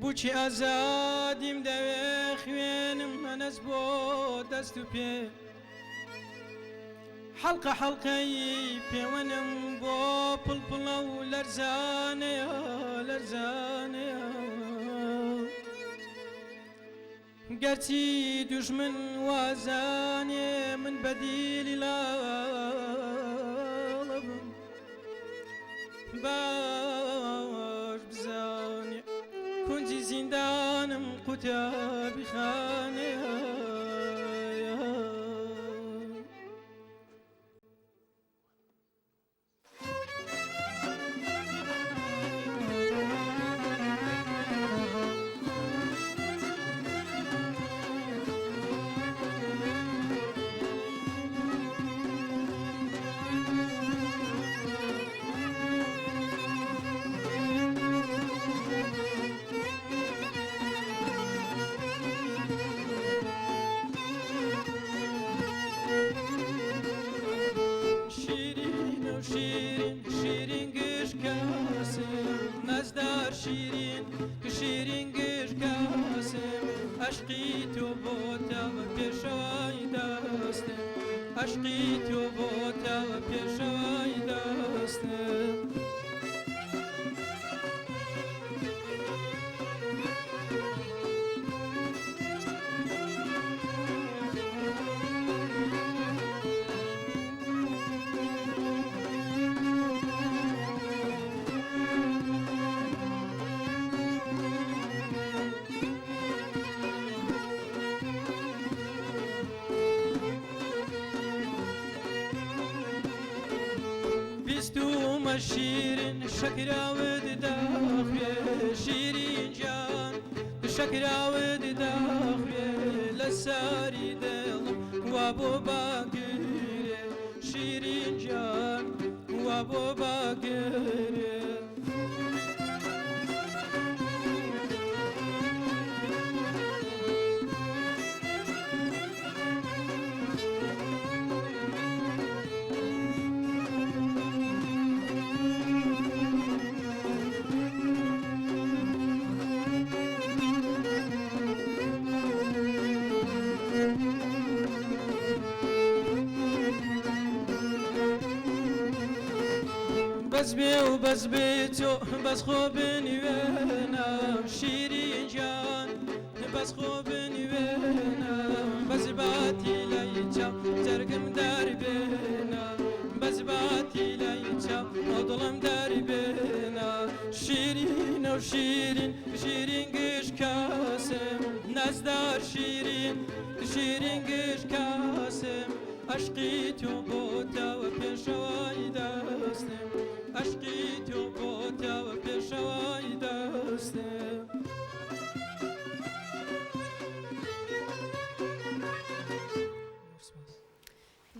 بووکی ئازادیم دەوێ خوێنم مەنەس بۆ دەست و پێ حەڵقە حەڵقەی پێوەنم بۆ پڵپڵە و لەرزانەیە لەرزانەیە گەرچی دوژمن وازانێ من بەدیلی لاڵە بم باش بزانێ کونجی زیندانم قوتابیخانەیە. شیرین و شیرین شیرین گش کاسم نازدار شیرین شیرین گش کاسم عشقی تۆ بۆتەوە پێشەوای دەستم عشقی تۆ بۆتەوە پێشەوای دەستم. بیستومە شیرین شەکراوت دەخوێ شیرین گیان شەکراوت دەخوێ لە ساری دڵم وا بۆ باگرێ شیرین گیان وا بۆ باگرێ. بەس بێ و بەس بێ تۆ بەس خۆ بنوێنە شیرین گیان بەس خۆ بنوێنە بەس باتی لای چاو جەرگم دەربێنە بەس باتی لای چاو دڵم دەربێنە شیرینە و شیرین شیرین گشت کاسم نازدار شیرین شیرین گشت کاسم عەشقی تۆ بۆتەوە پێشەوای دەستم عەشقی تۆ بۆتەوە پێشەوای دەستم.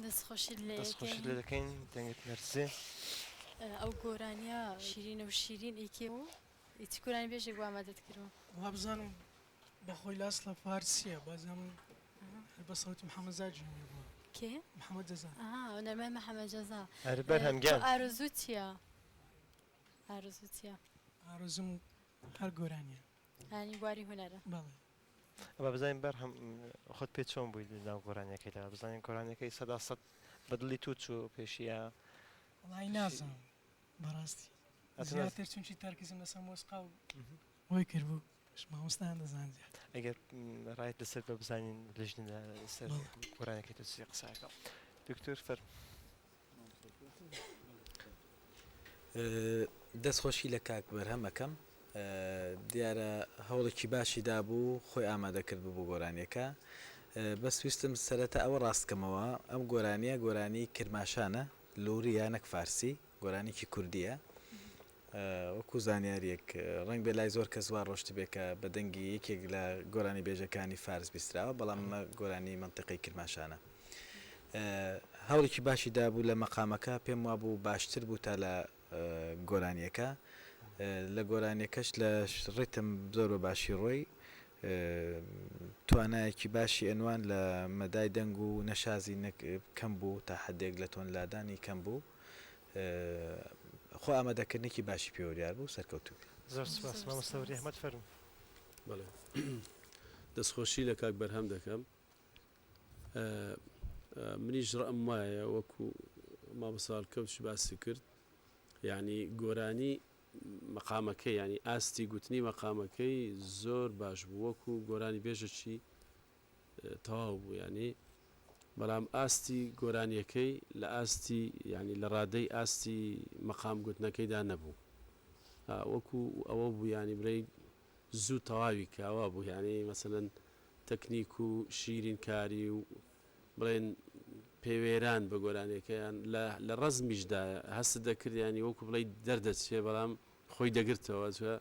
دەست خۆشیت لێ دەست خۆشیت لێ دەکەین دەنگت لەرزێ. ئەو گۆرانیە شیرینە و شیرین ئی کێ بوو؟ ئی چ گۆرانی بێژێک بوو ئامادەت کردبوو؟ وابزانم بەخۆی لە ئەسڵا فارسیە بەزم هەر بە سەوتی محەمەد جەزا گوێم لێ بووە. کێ؟ محەمەد جەزا. ئەها هونەرمەند محەمەد جەزا. ئەرێ بەرهەم تۆ گیان. ئارەزووت چییە؟ ئارەزووت چییە؟ ئارەزووم هەر گۆرانیە. یانی بواری هونەرە. بەڵێ. با بزانین بەرهەم خۆت پێ چۆن بووی لەناو گۆرانیەکەیدا بزانین گۆرانیەکەی 100% بە دڵی تو چوو پێشی یا وەڵی نازانم بەڕاستی ئەتو ناز- زیاتر چونکی تەرکیزم لەسەر مۆسیقا و وەی کردبوو مامۆستایان دەزانن زیاتر. ئەگەر ڕایت لەسەر بە بزانین لەژنە لەسەر گۆرانیەکەی تۆ چی قسەکە دکتۆر فەرموو. دەست خۆشی لە کاک بەرهەم ئەکەم دیارە هەوڵێکی باشی دابوو خۆی ئامادە کردبوو بۆ گۆرانیەکە بەس ویستم سەرەتا ئەوە ڕاست کەمەوە ئەم گۆرانیە گۆرانی کرماشانە لوڕیە نەک فارسی گۆرانیکی کوردیە وەکو زانیاریەک ڕەنگ بێ لای زۆر کەس وا ڕۆشتبێ کە بە دەنگی یەکێک لە گۆرانی بێژەکانی فارس بیستراوە بەڵام ئەمە گۆرانی مەنتیقەی کرماشانە هەوڵێکی باشی دابوو لە مەقامەکە پێم وابوو باشتر بوو تا لە گۆرانیەکە لە گۆرانیەکەش لە ڕیتم زۆر بە باشی ڕۆی توانایەکی باشی ئەنوان لە مەدای دەنگ و نەشازی نەک کەم بوو تا حدێک لە تۆن لادانی کەم بوو خۆ ئامادەکردنێکی باشی پێوە دیار بوو سەرکەوتوو بی. زۆر سوپاس مامۆستا وریا ئەحمەد فەرموو. بەڵێ دەستخۆشی لە کاک بەرهەم دەکەم منیش ڕەئم وایە وەکو مامۆستا هەڵکەوتش باسی کرد یعنی گۆرانی مەقامەکەی یعنی ئاستی گوتنی مەقامەکەی زۆر باش بوو وەکو گۆرانی بێژەکی تەواو بوو یعنی بەڵام ئاستی گۆرانیەکەی لە ئاستی یعنی لە ڕادەی ئاستی مەقام گوتنەکەیدا نەبوو وەکو ئەوە بوو یعنی بڵێی زوو تەواوی کا وابوو یانی مەسەلەن تەکنیک و شیرین کاری و بڵێن پێوێران بە گۆرانیەکەیان لە لە ڕەزمیشدا هەست دەکرد ینی وەکو بڵێ دەردەچێ بەڵام خۆی دەگرتەوە چوە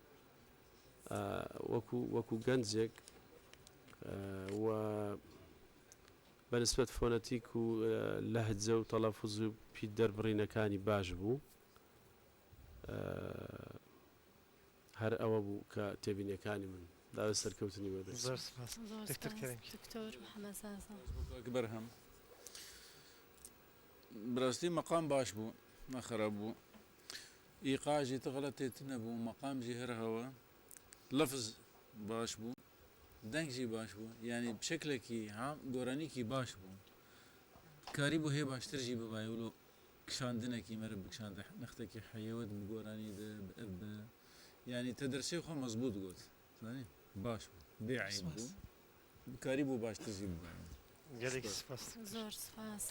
وەکو وەکو گەنجێک و بەنسبەت فۆنەتیک و لەهجە و تەلەفوز و پیت دەربڕینەکانی باش بوو. هەر ئەوە بوو کە تێبینیەکانی من. داوای سەرکەوتنی بۆ دەکەم. زۆر سپاس زۆر دکتۆر سپاس کەریم گیان. دکتۆر محمد زازا. سپاس بۆ کاک بەرهەم. بەراستی مەقام باش بوو نە خراپ بوو ئیقاع ژی ت غەلەتێ ت نەبوو مەقام ژی هەر هەوە لەفز باش بوو دەنگ ژی باش بوو یانی بشکلێکی عام گۆرانیکی باش بوو کاری بوو هێ باشتر ژی ببایە ولۆ کشاندنەکی مەرە بکشاندە نەختەکی حەیەوەت بگۆرانی دە بئ بە یانی تە دەرسێ خۆ مەزبوت گۆت زانی باش بوو بێ عەیب سپاس. بوو کاری بوو باشتر ژی ببایە گەلێکی سپاس. سپاس دکتۆر. زۆر سپاس.